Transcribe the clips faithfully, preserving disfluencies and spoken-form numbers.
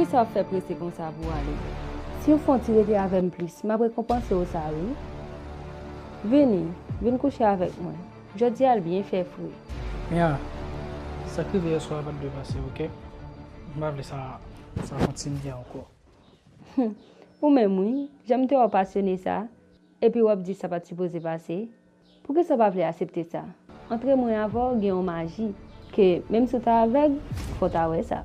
Poukisa w ap fè prese konsa pou w ale? Si w fè yon ti rete avè m plis, m ap rekonpanse w sa wi. Vini, vin kouche avèk mwen. Jodi a l byen fè fre. Mia, sa k rive yè swa a pa t dwe pase, oke? M pa vle sa, sa kontinye ankò. Ou menm wi, jan m te wè w pasyone sa, epi w ap di sa pa t sipoze pase. Poukisa w pa vle aksepte sa? Antre mwen avè w gen yon maji ke menm si w ta avèg, fò w ta wè sa.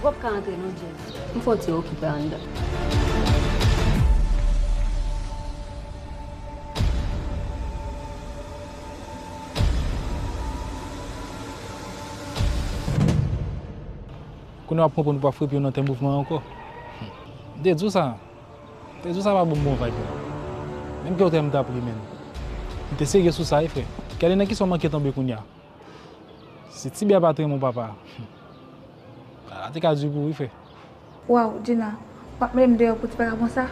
W ap ka antre non, James. M fè w ti okipe anndan. Kounye a w ap konprann ou pa frape yo nan tè mouvman an ankò. M te di w sa. M te di w sa pa bon bon vibe non. Menm ke w te m t ap ri menm. M te serye sou sa wi frè. Gade nan kisa w manke tonbe kounye a. Si Tibè pa t renmen w papa, bagay la te ka di pou ou wi frè. Waw, Gina, w ap mete m deyò pou ti vagabon sa?